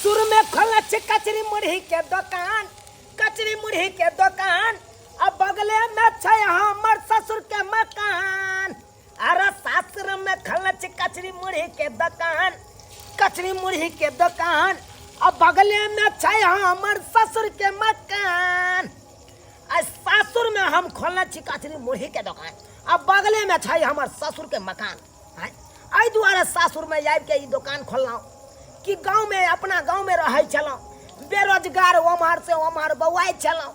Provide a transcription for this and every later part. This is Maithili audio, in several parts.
सासुर में खोला छै कचरी मुरही के दोकान, कचरी मुरही के दोकान, आ बगले में छै हमर ससुर के मकान। अरे सासुर में खोला छै कचरी मुरही के दोकान, कचरी मुरही के दोकान, आ बगले में छै हमर ससुर के मकान। आ सासुर में हम खोलने छी कचरी मुरही के दोकान, आ बगले में छै हमर ससुर के मकान। एहि दुआरे सासुरमे आबिके ई दोकान खोललहुँ कि गाँवमे, अपना गाँवमे रहै छलहुँ बेरोजगार, ओम्हरसँ ओम्हर बौआइ छलहुँ।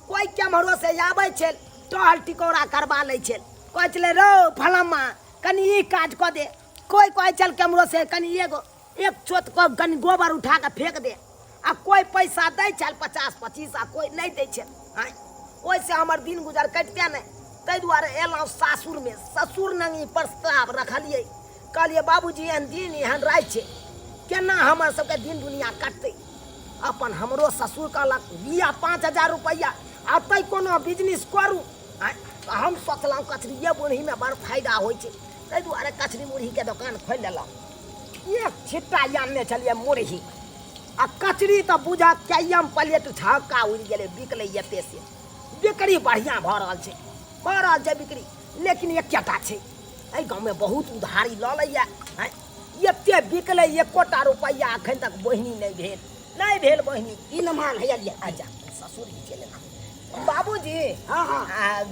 कोइ केम्हरोसँ आबै छल, टहल टिकौरा करबा लै छल, कहै छलै रौ फलामा कनि ई काज कऽ दे। कोइ कहै छल केम्हरोसँ कनि एगो एक चोत कऽ कनि गोबर उठा कऽ फेंक दे। आ कोइ पैसा दै छल 50-25, आ कोइ नहि दै छल। आँय, ओहिसँ हमर दिन गुजर कटिते नहि। ताहि दुआरे एलहुँ सासुरमे, ससुर नंग ई प्रस्ताव रखलियै, कहलियै बाबूजी एहन दिन एहन राति छै, केना हमर सबके दिन दुनिया कटतै। अपन हमरो ससुर कहलक लिअ 5000 रुपैआ आ तै कोनो बिजनेस करू। आँय, तऽ हम सोचलहुँ कचरिए मुरहीमे बड़ फायदा होइ छै, ताहि दुआरे कचरी मुरहीके दोकान खोलि लेलहुँ। एक छिट्टा आनने छलियै मुरही आ कचरी, तऽ बुझा कैयम प्लेट झक्का उड़ि गेलै, बिकलै एते से। बिक्री बढ़िआँ भऽ रहल छै, भऽ रहल छै बिक्री, लेकिन एकेटा छै एहि गाँवमे बहुत उधारी लऽ लैए। आँय, एते बिकलै एकोटा रुपैआ एखन तक बहिनी नहि भेल, नहि भेल बहिनी। ई नमान है लिया। अच्छा ससुर जी चलि एला। बाबूजी। हाँ, हाँ। आ,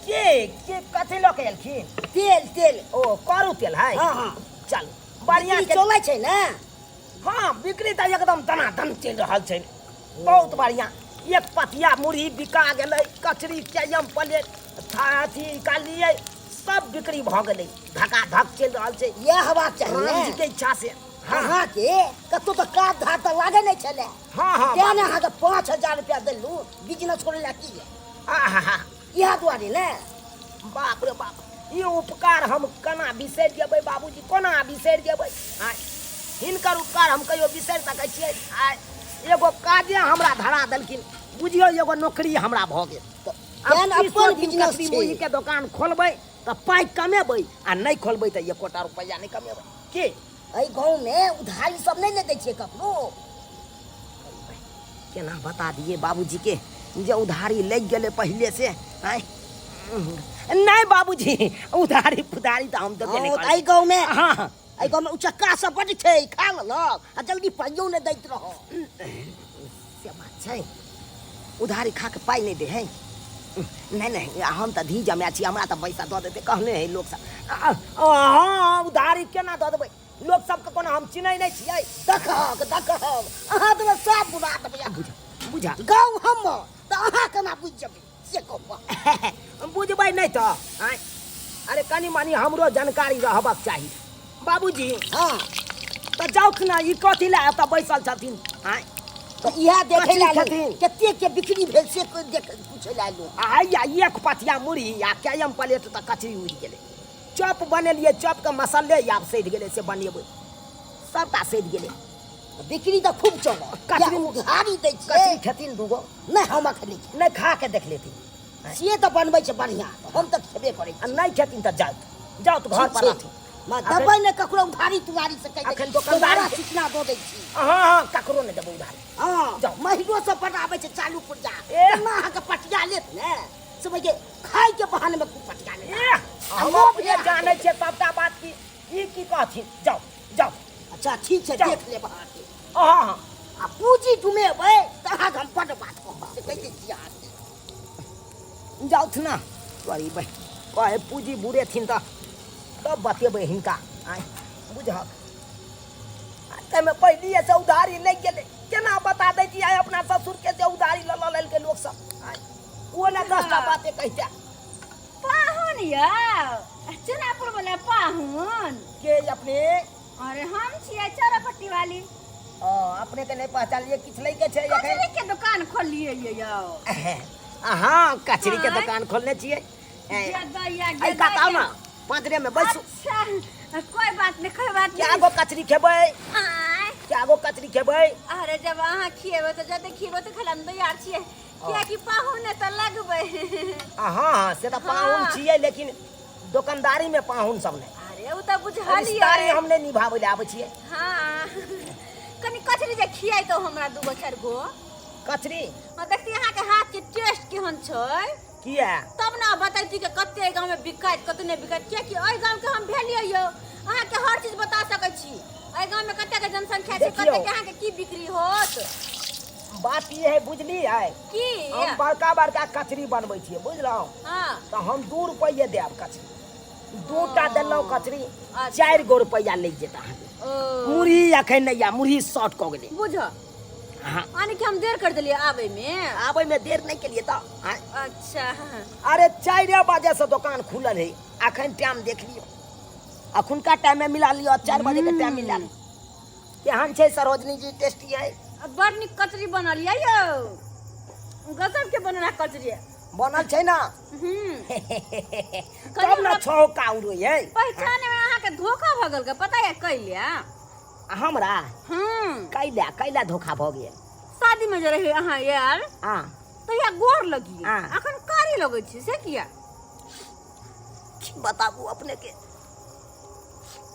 के कथी लऽ के एलखिन? तेल, तेल। ओ करू तेल है? हाँ, हाँ। चल बढ़िया। बिक्री चलै छै ने? हाँ, बिक्री तऽ एकदम दनादन चलि रहल छै, बहुत बढ़िया। एक पतिया मुरही बिका गेलै, कचरी कैयम प्लेट अथी निकाललियै, सब बिक्री भऽ गेलै, धकाधक चलि रहल छै। इएह हेबाक चाही ने। रामजी के इच्छा से। हाँ। अहाँके कतौ तऽ काज धार तऽ लागै नहि छलै। हाँ हाँ। तें ने अहाँके 5000 रुपया देलहुँ बिजनेस करै लए की आहा, इएह दुआरे ने। बाप रे बाप, ई उपकार हम केना बिसरि जेबै बाबूजी, कोना बिसरि जेबै? आँय, हिनकर उपकार हम कहियो बिसरि सकै छियै? आँय, एगो काजे हमरा धरा देलखिन, बुझियौ एगो नौकरी हमरा भऽ गेल। आब तें ने तीसो अपन दिन बिजनेस कचरी छै। मुरहीके दोकान खोलबै तऽ पाइ कमेबै, आ नहि खोलबै तऽ एकोटा रुपैआ नहि कमेबै। की एहि गाँवमे उधारी सब नहि ने दै छियै ककरो? केना बता दिए बाबूजीके जे उधारी लागि गेलै पहिले से? आँय, नहि बाबूजी, उधारी पुधारी तऽ हम देबे नहि हँ, करै। एहि गाँवमे हाँ हाँ। एहि गाँवमे उचक्का सब बड्ड छै, खा लेलक आ जल्दी पाइयो नहि दैत रहल। से बात छै, उधारी खा के पाइ नहि दे है। नहि नहि, हम तऽ धी जमाए छी, हमरा तऽ पैसा दऽ देतै कहने है लोकसब। हँ, उधारी केना दऽ देबै लोक सबके? कोनो हम चिन्है नहि छियै। देखहक देखहक, अहाँ तऽ सब बुझा देबै। बुझा बुझा। गाँव हमर तऽ अहाँ केना बुझि जेबै से कहू? बुझबै नहि तऽ? आँय, अरे कनि मनि हमरो जानकारी रहबाक चाही बाबूजी। हाँ। तऽ जाउथ ने, ई कथी लए एतऽ बैसल छथिन? आँय। तऽ इएह देखै कथी लए एलहुँ। खेथिन? कते के बिक्री भेल से कोइ देख पूछै लए एलहुँ। आइया एक पथिया मुरही आ कैयम प्लेट तऽ कचरी उड़ि गेलै। चॉप बनेलियै, चॉपके मसल्ले आब सधि गेलै, से बनेबै सबटा सधि गेलै। बिक्री तऽ खूब चलल। कचरी उधारी दै छियै। कचरी खेथिन दूगो? नहि, हम अखन नहि नहि, खा के देख लेथिन। से तऽ बनबै छै बढ़िआँ, हम तऽ खेबे करै छी। आ नहि खेथिन तऽ जाउत जाउत घर पर रहथिन। देबै ने ककरो उधारी तुधारी से कहि अखन दोकानदारी सूचना दऽ दै छी। हाँ हाँ, ककरो नहि देबै उधारी। हाँ। जाउ। महिलो सब बनाबै छै चालू पुर्जा, एना अहाँके पटिया लेत ने, समझ खाय के बहाने में खूब पटिया लेत। हम अपने जानै छियै सबटा बात की ई की कहथिन। जाउ जाउ। अच्छा ठीक छै। जाउ। देख लेब अहाँके। हाँ हाँ। आ पूँजी डुमेबै तऽ अहाँके हम बड्ड बात कहब, से कहि दै छी अहाँके। जाउथ ने तोरी बहि, कहे पूँजी बुरेथिन तऽ तब बतेबै हिनका। आँय बुझहक, ताहिमे पहिलिएसँ उधारी लागि गेलै, केना बता दै छी आइ अपना ससुरके जे उधारी लऽ लऽ लेलकै लोकसभ? आँय, ओ ने 10टा बाते कहिते। पाहुन यौ, चुनापुर वाला पाहुन। के अपने? अरे हम छियै चौरापट्टी वाली। ओ अपने के नहि पहचानलियै, किछु लै के छै एखन? कचरी के दुकान खोललियै ये यौ? हाँ, कचरी के आँय? दुकान खोलने छियै। गेदैया एहि कात आउ ने, पाँचरे में बैसू। अच्छा कोई बात नहीं, कोई बात क्या नहीं। गो कचरी खेबै? आँय? क्या गो कचरी खेबै? अरे जब अहाँ खिएबै तऽ जते खिएबै तऽ खाला हम तैयार छियै, कियाकि पाहुन तऽ लगबै। हाँ हाँ, से तऽ पाहुन हाँ। छियै, लेकिन दोकानदारी में पाहुन सब नहि। अरे ओ तऽ बुझलियै। रिश्तेदारी हम नहि निभाबै लए आबै छियै। हाँ, कनि कचरी कचरी जे खियाइतो हमरा दूगो चारि गो। कचरी? हाँ, देखती अहाँके हाथ के टेस्ट केहन छै। किया? तब ने बतैती के कते एहि गाँव में बिकायत कते नहि बिकायत, कियाकि एहि गाँव के हम भेलियै यौ, अहाँके हर चीज बता सकै छी। एहि गाँव में कते के जनसंख्या छै, देखियौ। कते के अहाँके की बिक्री होत। बात ई है बुझलियै? की? हम बड़का बड़का कचरी बनबै छियै, बुझलहुँ? हाँ। तऽ हम 2 रुपैये देब कचरी, 2टा देलहुँ कचरी, अच्छा। 4 गो रुपैआ लागि जेत अहाँके। ओ। मुरही अखन नहि यऽ, मुरही शॉर्ट कऽ गेलै। बुझ। हाँ। यानी कि हम देर कर देलियै आबै में। आबै में देर नहि केलियै तऽ, हाँ। अच्छा। अरे 4 बजे से दोकान खुलल है, अखन टाइम देख लियौ, अखुनका टाइम में मिला लियौ, 4 बजे के टाइम मिला लियौ। केहन छै सरोजनी जी, टेस्टी है? बड़ नीक कचरी बनल यऽ यौ, गजब के बनल है कचरी। बनल छै ना? हम्म। तब ना छौका उड़ै है। पहचाने में अहाँके धोखा भऽ गेल, पता है कैलिया? हमरा? हम्म। कैला, कैला धोखा भऽ गेल? शादी में जे रही अहाँ यार, हाँ। तहिया गोर लगी, हाँ। अखन कारी लगै छी, से किया? की बताबू अपने के,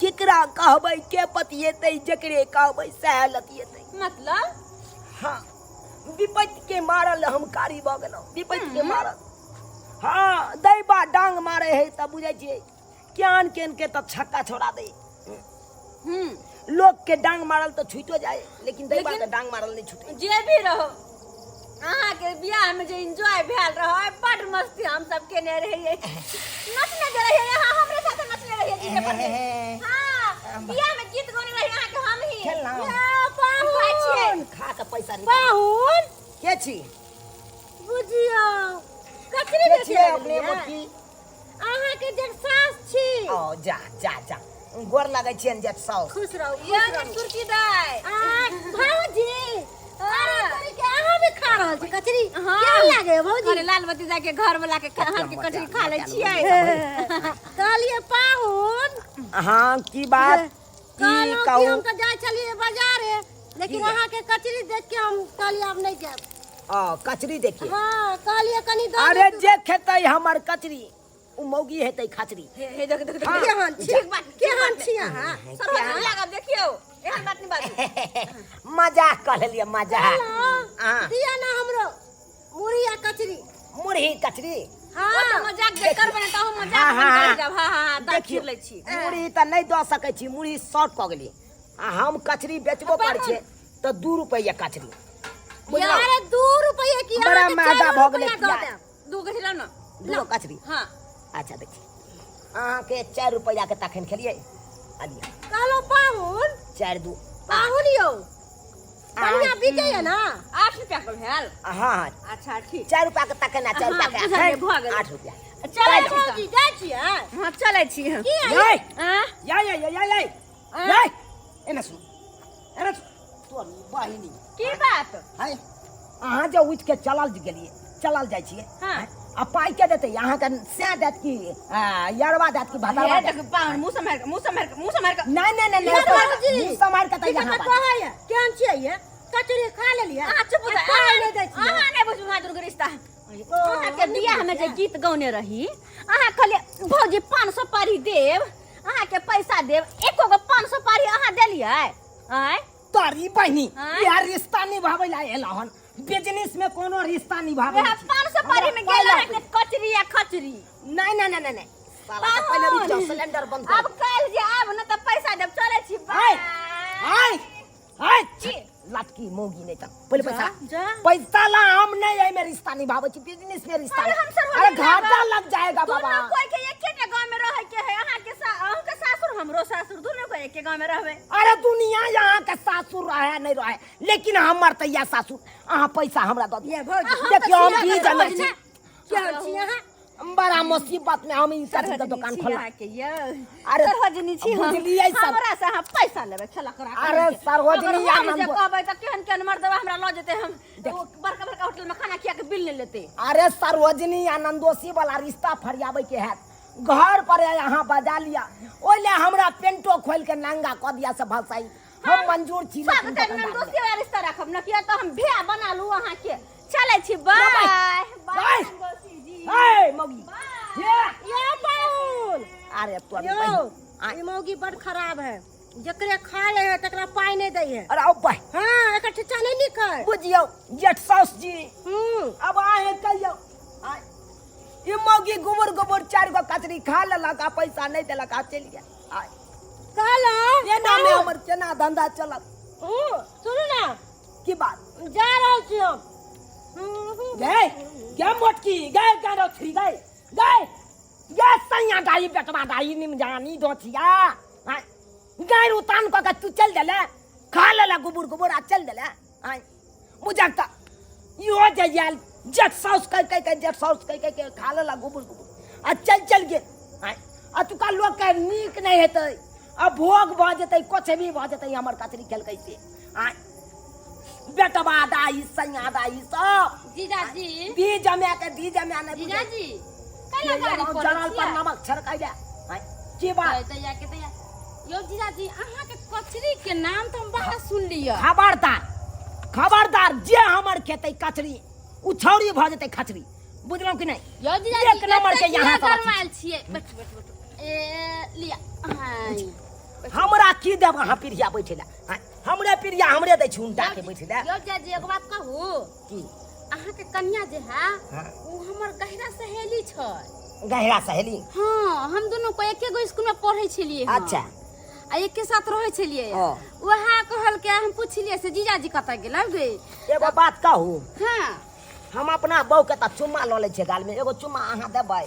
केकरा कहबै के पतिएतै, जकरे कहबै सएह लतिएतै। मतलब? हाँ, विपत्ति के मारल हम कारी भऽ गेलहुँ, विपत्ति के मारल। हाँ, दैबा डांग मारे है तऽ बुझै छियै, केहन केहन के तऽ छक्का छोड़ा दे। लोग के डांग मारल तऽ छूटो जाए, लेकिन दैबा लेकिन के डांग मारल नहीं छूटे। जे भी रहो, अहाँ के बियाह में जे एंजॉय भेल रहो, बड़ मस्ती हम सब केने रहियै, नचने जे रहियै अहाँ हमरे साथे नचने रहियै डीजे पर। हाँ, बियाह में गीत गौने रहियै अहाँ के हम ही। खेलना। या, पाहुन। खा के पैसा निकाल। पाहुन। के छी? बुझियौ, कचरी के बेचै छियै अपने लगलियै? मोटकी? अहाँ के जेठ सास छी। ओ जा जा जा, गोर लगै छियनि जेठ सास। खुश रहू, खुश या रहू। सुरकी दाइ। आ, भौजी, अरे तोरी के अहाँ भी खा रहल छी कचरी? हाँ। केहन लागे है भौजी? अरे लालबत्ती दाइ के घर वाला के हाथ के कचरी खा लै छियै। कहलियै पाहुन। हाँ, की बात? की कहलहुँ कि कहू? हम तऽ जाइ छलियै बाजारे, लेकिन की? अहाँ के कचरी देख के हम कहलियै आब नहि जायब। ओ, कचरी देखिए। हाँ, कहलियै कनी दऽ अरे देतू। जे खेतै हमर कचरी उ मौगी हेतै खचरी। हे हे देख देख देख। हाँ। केहन छी? ठीक बात, ठीक केहन बात। छी अहाँ? सरोजनी लागब देखियौ, एहन बात नहि बाजू। मजाक कऽ लेलियै, मजाक। कहलहुँ, हाँ। दिअ ना हमरो मुरही आ कचरी। मुरही कचरी? हाँ। ओ तऽ मजाक जे करबै ने तऽ हम मजाक हाँ, बंद हाँ, कर जाब। हाँ, हाँ, हाँ, दाँत देखियौ, चीर लै छी। मुरही तऽ नहि दऽ सकै छी, मुरही शॉर्ट कऽ गेलियै। आ हम कचरी बेचबो करै छियै तऽ 2 रुपैआ कचरी। बुझलहुँ? अरे 2 रुपैआ की? बड़ा अहाँके महगा चारि भऽ गेलै रुपैआ दऽ प्याज। देब। 2 कचरी लाउ ने। 2 गो कचरी? हाँ। अच्छा देखिए, अहाँके 4 रुपैआ के तखन खेलियै। अलियै। कहलहुँ पाहुन। 4 2 पाहुन यौ, बढ़िया बिकैया ना? 8 रुपया के भेल। हाँ, हाँ। अच्छा ठीक। 4 रुपया के तखन आ 4 हाँ, रुपया के बुझलियै, अखन भऽ गेलै। 8 रुपया। चलै छी। भौजी, जाइ छियै? हाँ, चलै छी। की है? याय। आँ? याय, याय, याय, याय। आँ? याय। एना सुन, एना सुन। तोर बहिनी। की बात? हाय, अहाँ जे उठि के चलल गेलियै, चलल जाइ छियै। हाँ। आ पाइ के देतै अहाँके? सएह देत कि, आ, यरवा देत कि भदरवा हे देत? देख पाहुन, मुँह सम्हारि कऽ, मुँह सम्हारि कऽ, मुँह सम्हारि कऽ। नहि, नहि, नहि, नहि, यौ भौजी, मुँह सम्हारि कऽ तऽ की यहाँ कथा बात। कहैया? केहन छियै ये? कचरी खा लेलियै? अहाँ चुप हो आ जाउ। पाइ नहि दै छियै। अहाँ नहि बुझबै हमरा दुनूके रिश्ता। ओ, अहाँके नहि बियाह में जे बुझबै। गीत गौने रही, अहाँ कहलियै भौजी 500 सुपारी देब, अहाँके पैसा देब, एको गो 500 सुपारी अहाँ देलियै? आँय? तोरी बहिनी, आँय? यार रिश्ता निभाबै ला एला हन, बिजनेस में कोनो रिश्ता निभाबै वएह छी। 500 सुपारी में हमरा गेल पाइ अहाँके कचरी आ खचरी। नहीं, नहीं, नहीं, नहीं, नहीं। साला के पहिले रुक जाओ, सिलेंडर बंद कर। अब काल्हि जे आब ने तऽ पैसा देब, चलै छी, बाय। आय, आय, आय। की? लटकी मौगी नहीं तऽ पहिले पैसा। जा। पैसा ला, हम नहीं एहिमे रिश्ता निभाबै छी, बिजनेस में रिश्ता। अरे हम सर्वजनिक अरे घाटा रहब। लग जाएगा बाबा। दुनू कोई के एके गांव में रहे के है, अहाँ के अहूँ के सासुर हमरो सासुर दुनू कोई एके गांव में रहबे। अरे दुनिया यहाँ के सासुर रहे नहीं रहे, लेकिन हमर तऽ या सासुर। अहाँ पैसा हमरा दऽ दिअ। ये भौजी, देखियौ हम हम की तऽ जनै छियै छी। केहन छी अहाँ? बड़ा मुसीबत में हम ई सब्जी के दुकान छी खोला। अहाँके यौ। अरे, सरोजनी छी हम। बुझलियै सब। हमरा से अहाँ पैसा लेबै खेला करा के। अरे सरोजनी अगर हम आनंद जे कहबै तऽ केहन केहन मर्दवा हमरा लऽ जेतै, हम देख। ओ बड़का बड़का होटल में खाना खिया के बिल नहि लेतै। अरे सरोजनी आनंदोसी वाला रिश्ता फरियाबै के हैत, घर पर अहाँ बजा लिया, ओहि ले हमरा पेंटो खोल के नंगा कऽ दिया से भसाई, हम मंजूर छी। सब लेकिन तऽ दोकानदार नंदोसी वाला रिश्ता राखब न, किया तऽ हम भैया बना लू अहाँके। चलै छी, बाय बाय। बाय बाय। नंदोसी जी। हे मौगी, हे। ये पाहुन। अरे तोर यौ, बहिन। ई मौगी बड़ खराब है, जकरे खा ले है तकरा पाइ नहि दै है। अरे आओ बाय। हाँ, बुझियौ जेठ साउस जी। हम्म। अब आहे कहियौ, आय ई मौगी गोबर गोबर 4 गो कचरी खा लेलक आ पैसा नहि देलक आ चलि गेल। आय कहलहुँ एना मे हमर केना धंधा चलत? सुनू ना। की बात? जा रहल छी हम। गए क्या मोटकी गए गारो थ्री गए गए गए सैया दाई बेटवा दाई निम जानी दोथिया गाय उतान कऽ के तू चल देले, खा लेला गुबुर गुबुर आ चल देले। आय बुझक त इहो जे आयल जेठ साउस कह कह के, जेठ साउस कह कह के खा लेला गुबुर गुबुर आ चल चल गेल। आय अतुका लोक के नीक नहि हेतै आ भोग भऽ जेतै, कुछ भी भऽ जेतै हमर कचरी खेलकै से। आय बेटवा दाई सैया दाई सब जीजाजी दी जमा के दी जमा नहि बुझै। जीजाजी कैला गाड़ी पड़ै जरल पर छियै? नमक छड़कै ले। आय की बात? तैया के तैया यौ जीजाजी, अहाँ के कचरी के नाम तऽ हम बड़ा सुनलियै। खबरदार खबरदार, जे हमर खेतै कचरी उ छौरी भऽ जेतै खचरी, बुझलहुँ कि नहि? यौ जीजाजी, एक नंबर के एते यहाँ किया सब अथी। गरमायल छियै? बैठू बैठू बैठू, ए लिया। हाँ, हमरा की देब अहाँ पीढ़िया बैठे ला? हमरे पीढ़िया हमरे दै छी उनटा के बैठे ला। यौ जीजाजी, एगो बात कहू? की? अहाँ के कन्या जे है हाँ। उ हमर गहरा सहेली छै। गहरा सहेली? हाँ, हम दुनू को एके गो स्कूल में पढ़े छलियै हँ। अच्छा। आ एके साथ रहै छलियै। हाँ। वएह कहलकै, हम पुछलियै से जीजाजी कतऽ गेल गे? एगो बात कहू? हाँ। हम अपना बहू के तऽ चुम्मा लऽ लै छियै गाल में, एगो चुम्मा अहाँ देबै?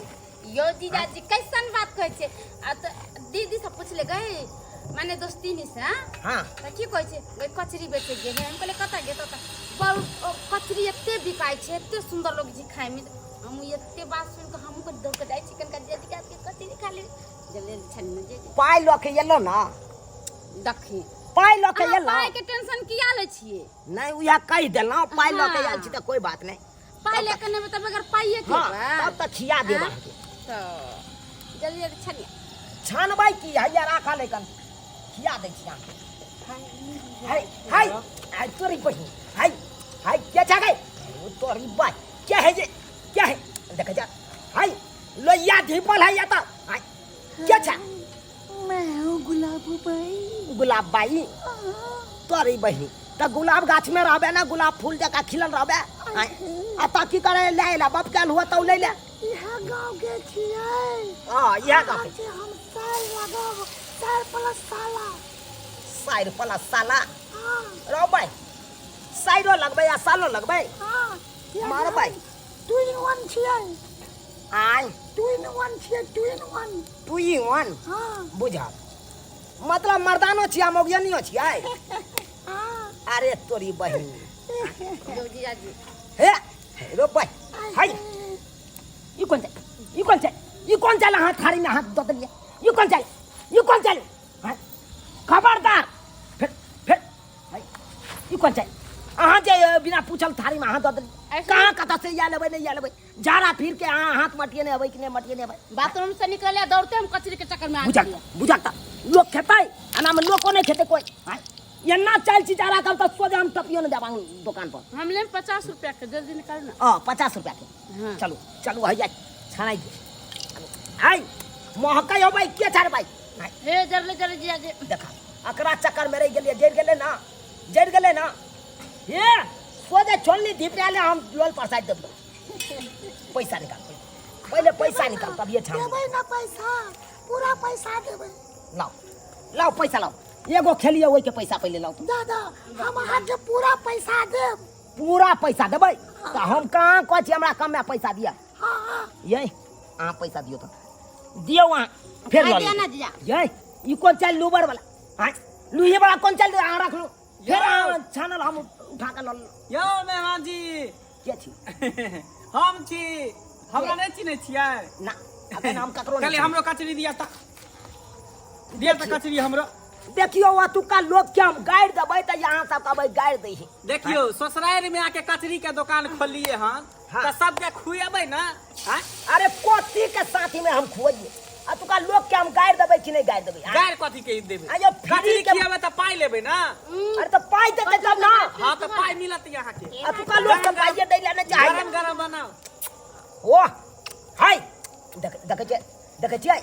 यौ जीजाजी, कैसन बात कहै छियै? आ तऽ दीदी सब पुछले गई माने दोस्तीनी से। हाँ। तऽ की कहै छै गई, कचरी बेचे गे है। हम कहलियै कतऽ गे? तऽ बड़ कचरी एते बिकाइ छै, एते सुन्दर लोग जी खाय में। हम एते बात सुनि कऽ हमहूँ कनि दौड़ कऽ जाइ छी, कनिका जीजाजी के हाथके कचरी खा लेबै। जल्दी जल्दी छानि जे पाइ लऽ के एलहुँ ना? देखी पाइ लऽ के अहाँ एलहुँ। पाइ के टेंशन किया लै छियै? नहि, उएह कहि देलहुँ, पाइ लऽ के आयल छी तऽ कोइ बात नहि। पाइ लऽ के नहि तऽ बगैर पाइए के हाँ, बा। तब तऽ खिया देब हाँ? अहाँके। तऽ जल्दी जल्दी छानिए। छानबै की, हैया राखल है कन, खिया दै छी अहाँके। हाय हाय हाय तोरी बहिन, हाय हाय के छा गई ओ तोरी बाय, क्या है ये, क्या है? देख जा, हाय लोहिया धीपल है या त। हाय के छा? मैं हूँ गुलाबो बाई। गुलाब बाई? तोरी बहिनी त गुलाब गाछ में रहबे ना, गुलाब फूल जका खिलल रहबे। आय, आ त की करे ले अइला बाप के हुआ त ले ले। इहा गांव के छियै। हां, इहा गांव के। जे हम साल लगाब, साल प्लस साला। साइर प्लस साला? हाँ। रहबै साइरो लगबै आ सालो लगबै? हाँ। मारबै। 2 इन 1 छियै। आय 2 इन 1 छियै, 2 इन 1। 2 इन 1? हाँ। बुझल, मतलब मर्दानो छियै मौगियनियो छियै? हाँ। अरे तोरी बहिन। यौ जीजाजी। हे रो भाई, हाय ई कोन चाल, ई कोन चाल, ई कोन चाल? अहाँ थारी में हाथ दऽ देलियै, ई कोन चाल, ई कोन चाल? हाँ? खबरदार, फिर फिर हाय ई कोन चाल? अहाँ जे बिना पूछल थारी में हाथ दऽ देलियै, कहाँ कतऽ से या लेबै नहि या लेबै, झाड़ा फिर के अहाँ हाथ मटिए नहि अबै कि नहि मटिए नहि अबै? बाथरूम से निकलले दौड़ते हम कचरी के चक्कर में आ बुझक गेलियै। बुझक तऽ लोक खेतै, एना में लोको नहि खेतै कोइ। हाँ? एना चालि छी झाड़ा करब तऽ सोझे हम टपियो नहि देब अहाँ दोकान पर। हम लेम 50 रुपया के, जल्दी निकालू ना। हाँ, 50 रुपया के। हाँ। चलू चलू, हैया छनाइ दे। हाय महकै हो भाई, के छाड़बै? हे जरले जरले जीजाजी। देखा अकरा चक्कर में रहि गेलियै, जरि गेलै ना, जरि गेलै ना। हे सोझे छोलनी धिपियाले हम लोल परसाइ देब। पैसा निकाल पहिले, पैसा निकाल तब ये छान। देबै ना पैसा, पूरा पैसा देबै। लाओ लाओ पैसा लाओ, एगो खेलिए ओहि के पैसा पहिले लाओ। दादा, हम अहाँके पूरा पैसा देब। पूरा पैसा देबै तऽ हम कहाँ कहै छी हमरा कमे पैसा दिअ? हाँ हाँ। ये अहाँ पैसा दियौ तऽ दियौ अहाँ फेर लऽ दिअ लेब। ना जीजा। ये ई कोन चालि लूबर वाला? आँय लुहे वाला कोन चालि? अहाँ रखलहुँ फेर अहाँ छानल हम उठा कऽ लऽ लेलहुँ। यौ मेहमान जी। के छी? हम छी, हमरा नहि चिन्है छियै? ना, अखन हम ककरो कहलियै हमरो कचरी दिया तऽ दिया तऽ कचरी हमरो। देखियौ ओतुका लोक के हम गारि देबै तऽ यहाँ सब कहबै गारि दै है। देखियौ ससुरारि में आके कचरी के दुकान खोललिए हन। हाँ। तऽ सबके खुएबै ना? हाँ? अरे कथी के साथी में हम खुआइए? अतुका लोक के हम गारि देबै कि नहि गारि देबै? गारि कथी के देबै? आ यौ फ्री कचरी के खियाबै तऽ पाइ लेबै ना? अरे तऽ पाइ देतै तब ना। हाँ तऽ पाइ मिलत यहाँ के। अतुका लोक सब पाइए दै लए नहि चाहै। गरम गरम बनाउ। ओ हाय देख, देखै छियै, देखै छियै।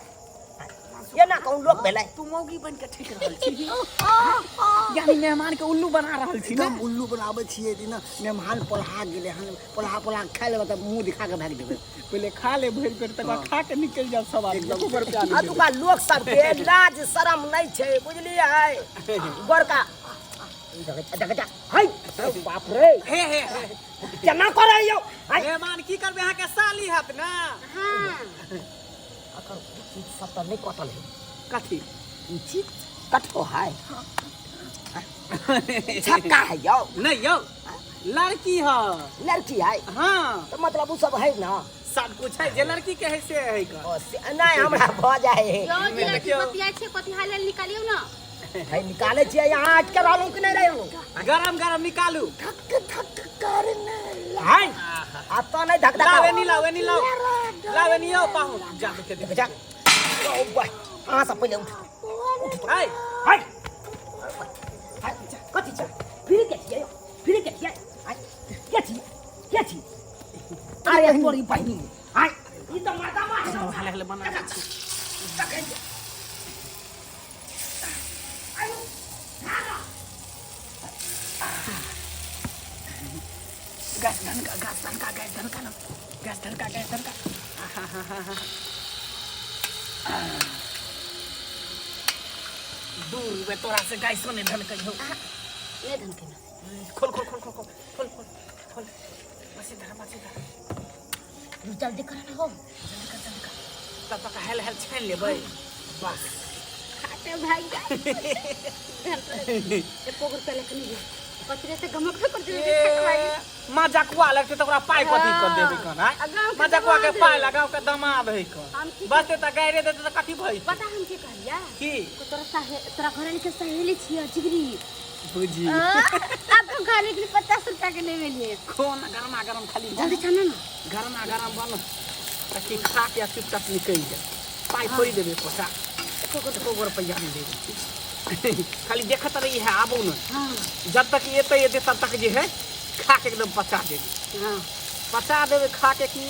एना कहूँ लोक भेलै। तू मौगी बन के ठकि रहल छी, यानी मेहमान के उल्लू बना रहल छी ने? एकदम उल्लू बनाबै छियै दिना। मेहमान पोल्हा गेलै हन, पोल्हा पोल्हा खा लेबै तऽ मुँह दिखा के भागि जेबै। पहिले खा ले भरि पेट, तकर बाद खा के निकलि जाओ सब आदमी। एकदम। एको रुपया नहि देबै। अतुका लोक सबके लाज शरम नहि छै, बुझलियै? गोरका देख, है बाप रे, हे हे हे, केना करै यौ? है मेहमान की करबै, अहाँके साली हैत ने? हाँ। अकर चीज सब तऽ नहि कटल है। कथी? ई चीज कटो है, छक्का है यौ। नहि यौ, लड़की है। लड़की है? हाँ। तऽ मतलब ओ सब है ना? सब कुछ है, जे लड़की के है से है का। ओ, नहि, हमरा भऽ जाइ है। यौ जी, लड़की देखियौ। बतियाइ छै, कथी हाल निकालियौ ने। है, निकालै छियै। यहाँ अटके रहलहुँ कि नहि रहलहुँ? गरम गरम निकालू। धक धक करने। है, आ तो नहि धक धक। लाओ एनी, लाओ एनी, लाओ लाओ एनी यौ पाहुन, जा देखे देखे। जा, ओ बा, अहाँ सब पहिले उठ। है। है है, कथी छै? फिर के छियै यौ? फिर के छियै? है, के छियै, के छी? अरे तोरी बहिनी, है, ई तऽ मर्दामा है। हले हले बना दै छी। गैस धनका, गैस धनका, गैस धनका ना, गैस धनका, गैस धनका। दूर बे, तोरा से गैसो नहीं धनकै हौ। नहि धनकै ना। खोल खोल खोल खोल खोल खोल खोल खोल, मसी धर, मसी धर। जल्दी कर ना हो। जल्दी कर, जल्दी कर, तब तक हेल हेल छानि लेबै बस। खाते भाग जा, एको रुपया लेके नहीं गेल। कचरे से गमक कर देबै। ए, मजकुआ लगतै तऽ ओकरा पाइ कथी कर देबै कन? आ गाँव के मजकुआ के दमाद पाइ है। लगाव के दमाद है कन। हम की बस तऽ गायरे देतै तऽ कथी भइतै? बता, हम की कहलियै? की? तोरा सहे तोरा घर के सहेली छियै जिगरी। बुझी। अब तो घर के 50 रुपया के लेवे लिए। कोन गरमा गरम खाली। जल्दी छानो ना। गरमा गरम बन ताकि खा के चुपचाप निकलि जाए। पाइ थोड़ी देबै पैसा, एको गो रुपैआ नहि देबै। खाली देखत रही है, आबू ने। हाँ। जब तक एतै एतै तब तक जे है खा के एकदम पचा देबै। हाँ। पचा देबै खा के की।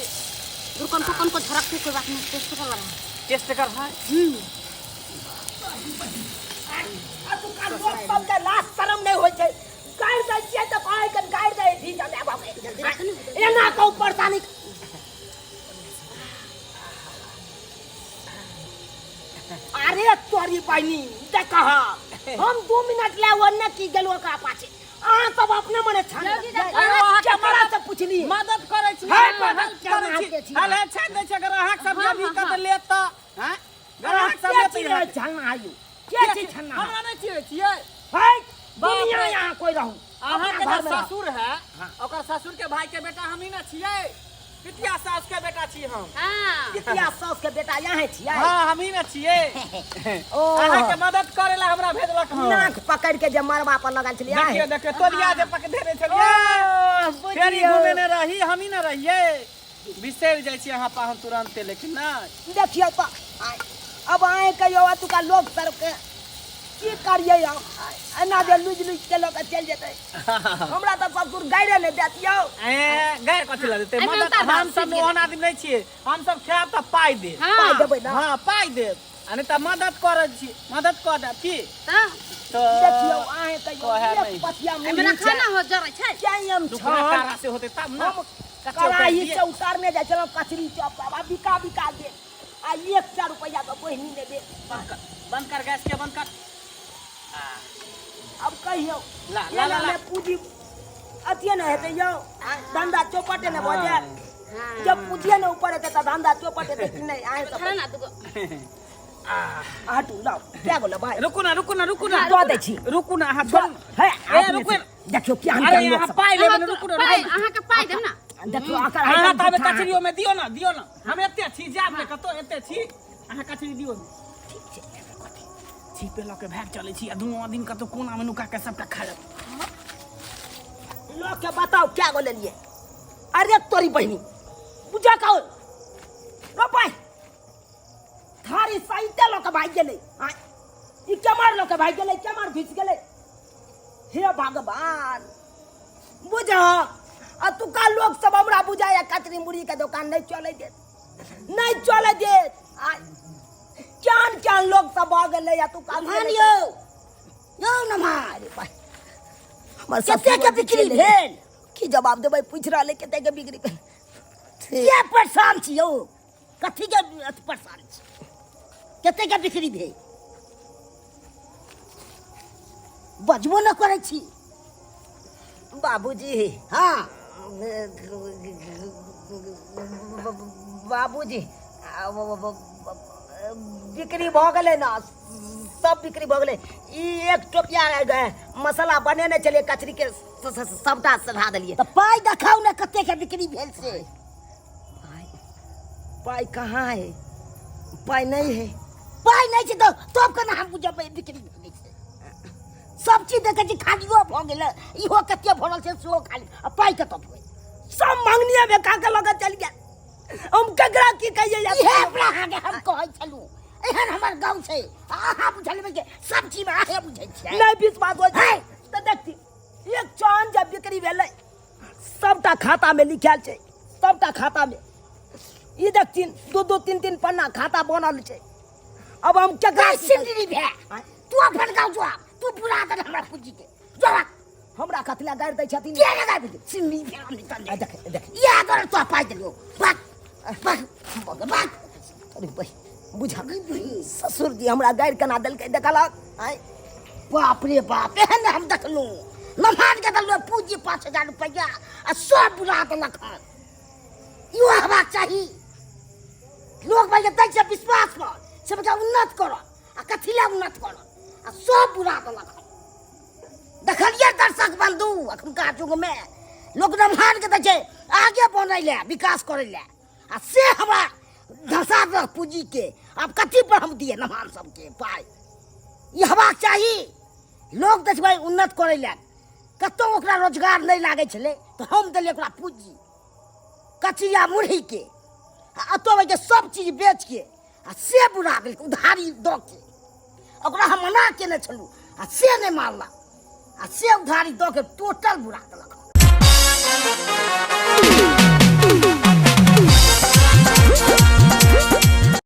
दूर कौन को कौन को झड़क के, कोई बात नहीं, टेस्ट कर रहा है। टेस्ट कर है। हम्म। अतुका लोक सबके लाज शरम नहि होइ छै। गारि दै छियै तऽ कहै के गारि दै छी जल्दी बाप रे। जल्दी रख ना। एना कहू परेशानी। अरे तोरी बहिनी, देख, हम 2 मिनट ले ओन्ने की गेलहुँ ओकरा पाछे, अहाँ सब अपने मने छान। योगी दा, केकरा से पुछली? मदद करै छी। है, हेल्प मदद करै केना छी। के छी? हल हल छानि दै छी। अगर अहाँके सब हाँ, जब हाँ, कत हाँ। लेत तऽ हैं, अगर अहाँके सब के लेत छी तऽ रे छान आयु? के छी छान? हमरा नहि चिन्है छियै? है, बाप दुनिया रे। यहाँ कोई रहू। अहाँके अपना जे घर में रहू। ससुर है, ओकर ससुर के भाई के बेटा हम ही ना छियै। पितिया सास के बेटा छी हम। हाँ। पितिया सास के बेटा यहाँ छियै? हाँ, हम ही ना छियै। ओ। अहाँके मदद करे ला हमरा भेजलक हन। नाक पकड़ के जे मरबा पर लगल छलियै। देखियौ देखियौ, तोलिया जे पकड़े छलियै। फेर ई बुझियौ। घुमेने रही, हम ही ना रहियै। बिसरि जाइ छी अहाँ पाहुन तुरन्ते, लेकिन नहि। देखियौ तऽ अब आए कहियो अतुका लोक सबके की करियै हम? एना जे लुजि लुजि के लऽ के चलि जेतै, हमरा तऽ ससुर गाइरे नहि देत यौ। ए, गैर कथी लए देतै? एहिमे मदद उतार हम दो, सब सीख ओहन आदमी नहि छियै। हम सब खायब तऽ पाइ देब। हाँ। पाइ देबै ना? हाँ, पाइ देब, आ नहि तऽ मदद करै छी, मदद कऽ देब की। हाँ। तऽ देखियौ, अहें कहियो कहै एक नहि। पथिया एहिमे मुरही रखा छै। ना हो, जरै छै। कैम रुकना, छन कारा से होतै तब ने। हम कच्चे कड़ाही उतारि से उतारने जाइ छलहुँ कचरी चौक पर, आ बिका बिका गेल, आ 1 रुपैआ के बहिनी नहि देल। बंद कर, बंद कर, गैस के बंद कर। अब कहियौ, ला, ला, ला, ला। एना पूंजी अथिए नहि हेतै यौ, धंधा चौपटे नहि भऽ जायत? हाँ। जब पूंजिए नहि ऊपर हेतै तऽ धंधा चौपट हेतै कि नहि? अहें सब खा ना दूगो। हटू, लाउ, कए गो लेबै? रुकू ना, रुकू ना, रुकू ना। दऽ दै छी। रुकू ना, अहाँ छोड़ू। हे, ए, अपने रुकू। से। देखियौ केहन अरे केहन लोक अहाँ सब। पाइ लेबै ने, रुकू ना, पाइ रुकू ना। अहाँके पाइ देब ना। देखियौ आकर अहाँ तऽ आबे कचरियो में दियौ ना, दियौ ना। हम एते छी, जायब ने कतौ, एते छी। अहाँ कचरी दियौ ने। ठीक छै, एकर कथी छिपे लऽ के भागि चलै छी आ दुनू आदमी कतौ कोना मे नुका के सबटा खा लेब। लोक के बताउ, क्या गो लेलिए? अरे तोरी बहिनी, बुझा का रो भाई, थारी साइते लोक भाग गेलै। आय, ई केमार लोक भाग गेलै, केमार घुसि गेलै? हे भगवान, बुझ, अतुका लोक सब हमरा बुझाया कचरी मुरही के दोकान नहि चलै देत, नहि चलै देत। आय, क्यान क्यान लोग सब आ गेलै या तू काम नमहान यौ यौ नमहान। अरे भाई, हमर कते के ससुरो जी बिक्री चलि गेलै। भेल? की जवाब देबै? पूछि रहलै कते के बिक्री भेल। किया परेशान छी यौ? कथी के अथी परेशान छी? कते के बिक्री भेल? बजबो न करै छी। बाबूजी। हाँ। बाबूजी, बिक्री भऽ गेलै ने, सब बिक्री भऽ गेलै। ई एक टोपिया मसाला बनेने छलियै कचरी के, सबटा सधा देलियै। तऽ पाइ देखाउ ने, कते के बिक्री भेल से। पाइ? पाइ कहाँ है? पाइ नहीं है। पाइ नहि छै तऽ तब केना हम बुझबै बिक्री भेलै से? सब चीज देखै छी, खालियो भऽ गेलै। इहो कते भरल छै सेहो खाली, आ पाइ कतऽ भेल? सब मंगनिया में खा के लऽ के चलि गेल। हम ककरा की कहियै यार? इहे अपना अहाँके हम कहै छलहुँ, एहन हमर गाँव छै आ अहाँ बुझलबै जे सब चीजमे अहें बुझै छियै। नहि विश्वास होइ छै है। तऽ देखती, एक चान जब बिक्री भेलै, सबटा खाता में लिखायल छै, सबटा खाता में। ई देखथिन, दू दू तीन तीन पन्ना खाता बनल छै। अब हम केकरा गै की कहियै? सिमरी भए, तू अपन गाँव जो, तू बुरा दे हमरा पूंजी के जो। हमरा कथी गारि दै छथिन? किया लगा देली सिमरी भए? हम निकल आ, देख देख, इएह दुआरे तो पाइ देलियौ। बात बात बात। अरे भाई, बुझा ससुर जी हमरा गारि केना देलकै, देखलक आँय? बाप रे बाप, एहन हम देखलहुँ नमहान के देलहुँ पूंजी 5000 रुपैआ आ सब बुरा देलक हन। इहो हेबाक चाही। लोक भाई दै छै विश्वास पर से बच्चा उन्नत करत आ कथी लए उन्नत करत, आ सब बुरा देलक हन। देखलियै दर्शक बंधु, एखुनका युगमे लोक नमहान के दै छै आगे बढ़ै लए, विकास करै लए, आ से हमरा धसा देलक पूंजीके। आब कथी पर हम दिए नमहान सबके पाइ? ई हेबाक चाही। लोक देखबै उन्नत करै लए, कतहु ओकरा रोजगार नहि लागै छलै तऽ हम देलियै ओकरा पूंजी कचिया मुरहीके, आ एतऽ के सब चीज बेचके आ से बुरा देलकै उधारी दऽ के। ओकरा हम मना केने छलहुँ आ से नहि मानलक, आ से उधारी दऽ के टोटल बुरा देलक।